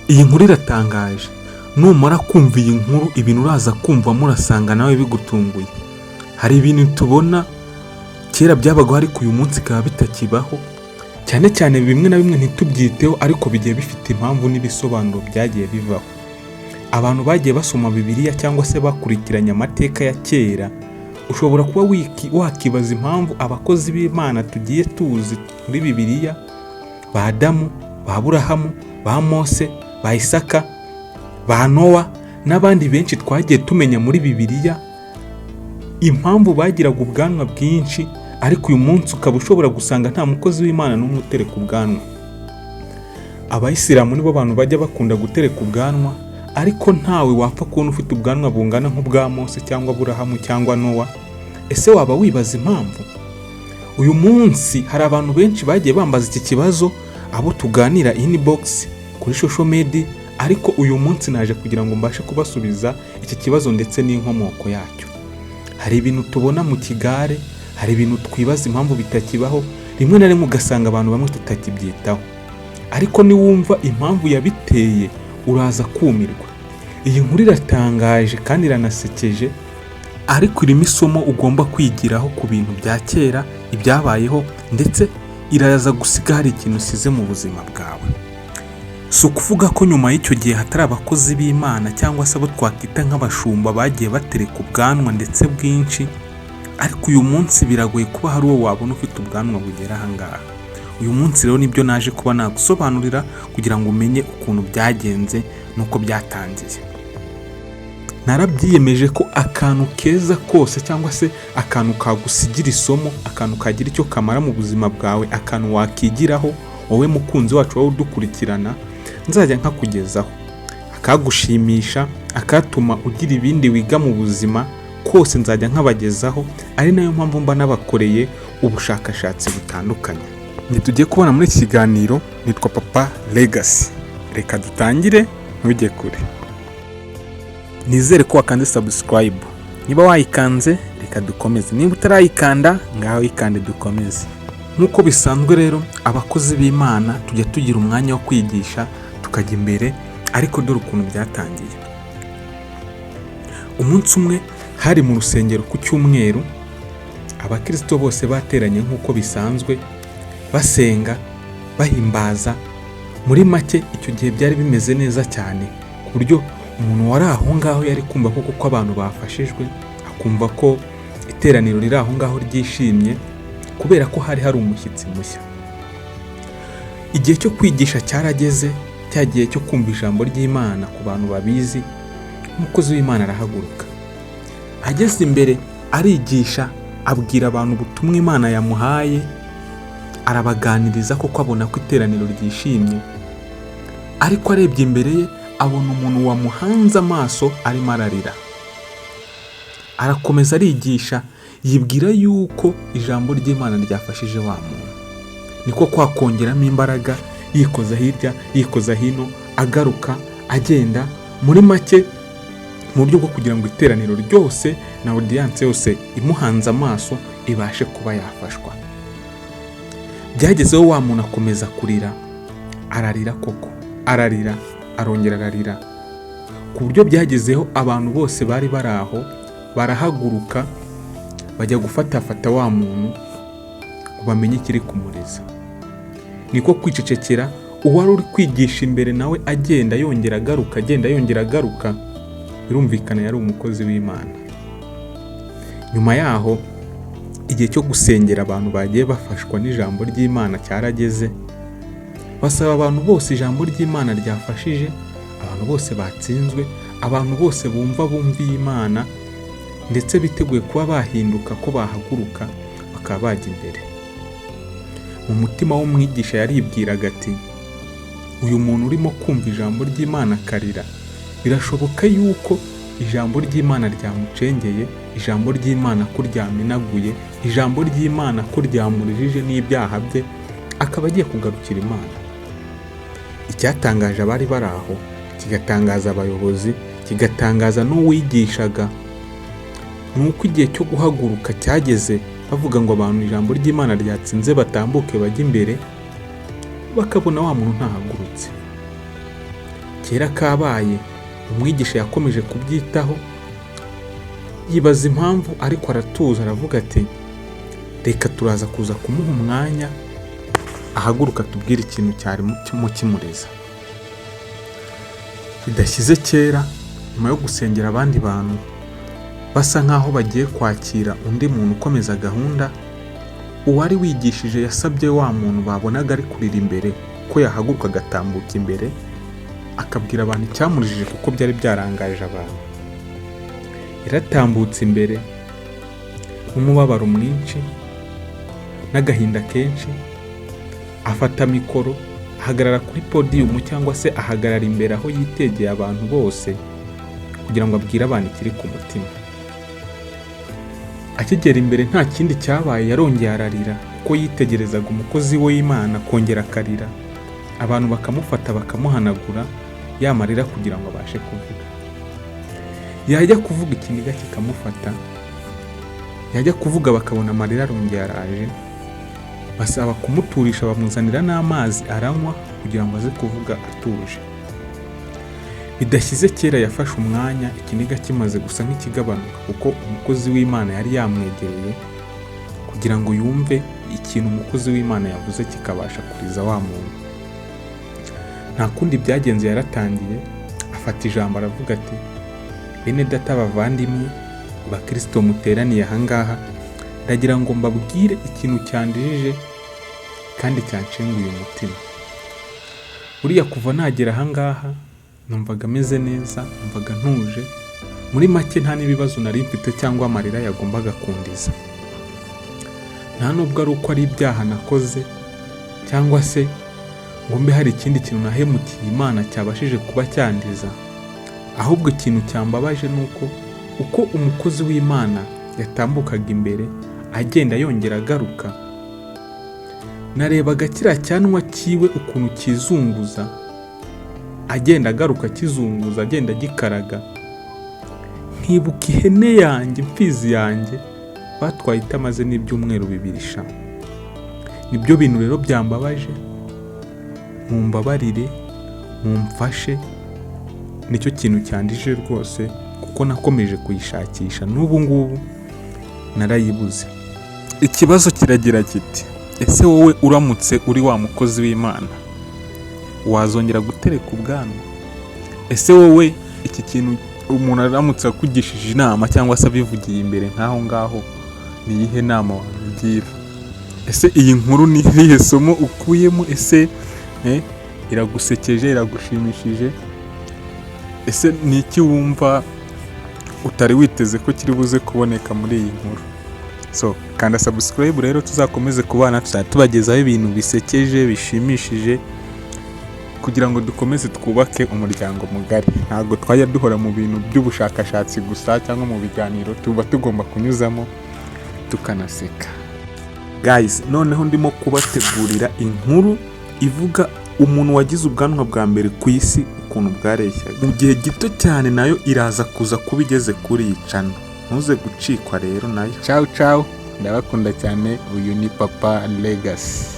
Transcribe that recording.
Iyi nkuru iratangaje. Numara kumva iyi nkuru, ibintu uraza kumvamo urasanga nawe bigutunguye. Hari ibintu tubona kera byabagaho, ariko uyu munsi bikaba bitakibaho, cyane cyane bimwe na bimwe ntitubyiteho, ariko bigiye bifite impamvu n'ibisobanuro byagiye bivaho. Abantu bagiye basoma Bibiliya cyangwa se bakurikiranye amateka ya kera, ushobora kuba wakibaza impamvu abakozi b'Imana tugiye tuzi muri Bibiliya, ba Adamu, ba Aburahamu, ba Mose, ba Isaka, ba Nowa n'abandi benshi twagiye tumenya muri Bibiliya, impamvu bagiraga ubwanwa bwinshi, ariko uyu munsi ukaba ushobora gusanga nta mukozi w'Imana n'umwe utereka ubwanwa. Abayisilamu nibo bantu bajya bakunda gutereka ubwanwa, ariko ntawe wapfa kubona ufite ubwanwa bungana nk'ubwa Mose cyangwa Aburahamu cyangwa Nowa. Ese waba wibaza impamvu? Uyu munsi hari abantu benshi bagiye bambaza iki kibazo, abo tuganira inbox, kuri social media, ariko uyu munsi naje kugira ngo mbashe kubasubiza iki kibazo ndetse n'inkomoko yacyo. Hari ibintu tubona mu kigare, hari ibintu twibaza impamvu bitakibaho, rimwe na rimwe ugasanga abantu bamwe tutakibyitaho, ariko niwumva impamvu yabiteye uraza kumirwa. Iyi nkuru iratangaje kandi iranasekeje, ariko irimo isomo ugomba kwigiraho ku bintu bya kera, ibyabayeho, ndetse iraza gusiga hari ikintu usize mu buzima bwawe. Si ukuvuga ko nyuma y'icyo gihe hatari abakozi b'Imana cyangwa se abo twakwita nk'abashumba bagiye batereka ubwanwa ndetse bwinshi, ariko uyu munsi biragoye kuba hari uwo wabona ufite ubwanwa bugera aha ngaha. Uyu munsi rero nibyo naje kuba nagusobanurira kugira ngo umenye ukuntu byagenze n'uko byatangiye. Narabyiyemeje ko akantu keza kose cyangwa se akantu kagusigira isomo, akantu kagira icyo kamara mu buzima bwawe, akantu wakigiraho wowe mukunzi wacu, wowe udukurikirana, nzajya nkakugezaho, akagushimisha, akatuma ugira ibindi wiga mu buzima kose, nzajya nkabagezaho. Ari nayo mpamvu mba nabakoreye ubushakashatsi butandukanye. Ntitugiye kubona muri iki kiganiro. Nitwa Papa Legacy, reka dutangire, ntujye kure. Nizere ko wakanze subscribe. Niba wayikanze, reka dukomeze. Niba utarayikanda, ngaho yikande dukomeze. Nk'uko bisanzwe rero, abakozi b'Imana tujya tugira umwanya wo kwigisha, tukajya imbere, ariko dore ukuntu byatangiye. Umunsi umwe hari mu rusengero ku cyumweru, abakirisito bose bateranye nk'uko bisanzwe, basenga, bahimbaza. Muri make, icyo gihe byari bimeze neza cyane, ku buryo umuntu wari aho ngaho yari kumva ko kuko abantu bafashijwe, akumva ko iteraniro riri aho ngaho ryishimye, kubera ko hari hari umushyitsi mushya. Igihe cyo kwigisha cyarageze, cya gihe cyo kumva ijambo ry'Imana ku bantu babizi. Umukozi w'Imana arahaguruka, ageze imbere arigisha, abwira abantu ubutumwa Imana yamuhaye, arabaganiriza kuko abona ko iteraniro ryishimye. Ariko arebye imbere ye, abona umuntu wamuhanze amaso arimo ararira. Arakomeza arigisha, yibwira yuko ijambo ry'Imana ryafashije wa muntu, niko kwakongeramo imbaraga, yikoza hirya, yikoza hino, agaruka, agenda, muri make mu buryo bwo kugira ngo iteraniro ryose na audience yose imuhanze amaso ibashe kuba yafashwa. Byagezeho wa muntu akomeza kurira, ararira koko, ararira, arongera ararira, ku buryo byagezeho abantu bose bari bari aho barahaguruka, bajya gufatafata wa muntu ngo bamenye ikiri kumuriza. Niko kwicecekera. Uwari uri kwigisha imbere nawe agenda, yongera agaruka, agenda, yongera agaruka. Birumvikana yari umukozi w'Imana. Nyuma yaho, igihe cyo gusengera abantu bagiye bafashwa n'ijambo ry'Imana cyarageze. Basaba abantu bose ijambo ry'Imana ryafashije, abantu bose batsinzwe, abantu bose bumva bumviye Imana ndetse biteguye kuba bahinduka, ko bahaguruka bakaba bajya imbere. Mu mutima w'umwigisha yaribwiraga ati: "Uyu muntu urimo kumva ijambo ry'Imana akarira, birashoboka yuko ijambo ry'Imana ryamucengeye, ijambo ry'Imana ko ryamenaguye, ijambo ry'Imana ko ryamurijije n'ibyaha bye, akaba agiye kugarukira Imana." Icyatangaje abari bari aho, kigatangaza abayobozi, kigatangaza n'uwigishaga, ni uko igihe cyo guhaguruka cyageze, bavuga ngo abantu ijambo ry'Imana ryatsinze batambuke bajye imbere, bakabona wa muntu ntahagurutse. Kera kabaye, umwigisha yakomeje kubyitaho, yibaza impamvu, ariko aratuza, aravuga ati: "Reka turaza kuza kumuha umwanya ahaguruka tubwire ikintu cyarimo kimureza." Bidashyize kera, nyuma yo gusengera abandi bantu, basa nkaho bagiye kwakira undi muntu ukomeza gahunda, uwari wigishije yasabye wa muntu babonaga ari kurira imbere ko yahaguruka agatambuka imbere, akabwira abantu icyamurijije, kuko byari byarangaje abantu. Yaratambutse imbere n'umubabaro mwinshi n'agahinda kenshi, afata mikoro, ahagarara kuri podiyumu cyangwa se ahagarara imbere aho yitegeye abantu bose kugira ngo abwire abantu ikiri ku mutima. Akigera imbere, nta kindi cyabaye, yarongeye ararira, kuko yitegerezaga umukozi w'Imana akongera akarira, abantu bakamufata bakamuhanagura ya marira kugira ngo abashe kuvuga. Yajya kuvuga, ikiniga kikamufata, yajya kuvuga bakabona amarira arongeye araje. Basaba kumuturisha, bamuzanira n'amazi aranywa kugira ngo aze kuvuga atuje. Bidashyize kera, yafashe umwanya ikiniga kimaze gusa nk'ikigabanuka, kuko umukozi w'Imana yari yamwegereye kugira ngo yumve ikintu umukozi w'Imana yavuze kikabasha kuriza wa muntu. Nta kundi byagenze, yaratangiye afata ijambo, aravuga ati: "Bene data, bavandimwe, bakirisito muteraniye ahangaha, ndagira ngo mbabwire ikintu cyandijije kandi cyanshenguye umutima. Buriya kuva nagera ahangaha numvaga ameze neza, numvaga ntuje, muri make nta n'ibibazo nari mfite cyangwa amarira yagombaga kundiza. Nta nubwo ari uko ari ibyaha nakoze cyangwa se ngo mbe hari ikindi kintu nahemukiye Imana cyabashije kuba cyandiza. Ahubwo ikintu cyambabaje ni uko uko umukozi w'Imana yatambukaga imbere, agenda yongera agaruka, narebaga kiriya cyanwa cyiwe ukuntu kizunguza, agenda agaruka kizunguza, agenda agikaraga, nkibuka ihene yanjye, imfizi yanjye batwaye itamaze n'ibyumweru 2 sha. Nibyo bintu rero byambabaje, mumbabarire, mumfashe, nicyo kintu cyandije rwose, kuko nakomeje kuyishakisha, n'ubu ngubu narayibuze." Ikibazo kiragira kiti: ese wowe uramutse uri wa mukozi w'Imana, wazongera gutereka ubwanwa? Ese wowe iki kintu, umuntu aramutse akugishije inama cyangwa se abivugiye imbere nk'aho ngaho, ni iyihe nama wamugira? Ese iyi nkuru ni irihe somo ukuyemo? Ese iragusekeje, iragushimishije? Ese ni iki wumva utari witeze ko kiri buze kuboneka muri iyi nkuru? So kanda subscribe rero, tuzakomeze kubana, tuzajya tubagezaho ibintu bisekeje, bishimishije, kugira ngo dukomeze twubake umuryango mugari. Ntabwo twajya duhora mu bintu by'ubushakashatsi gusa cyangwa mu biganiro, tuba tugomba kunyuzamo tukanaseka. Guys, noneho ndimo kubategurira inkuru ivuga umuntu wagize ubwanwa bwa mbere ku isi, ukuntu bwareshyaga, mu gihe gito cyane. Nayo iraza kuza kuba igeze kuri iyi channel, ntuze gucikwa rero nayo. Ciao ciao, ndabakunda cyane. Uyu ni Papa Legacy.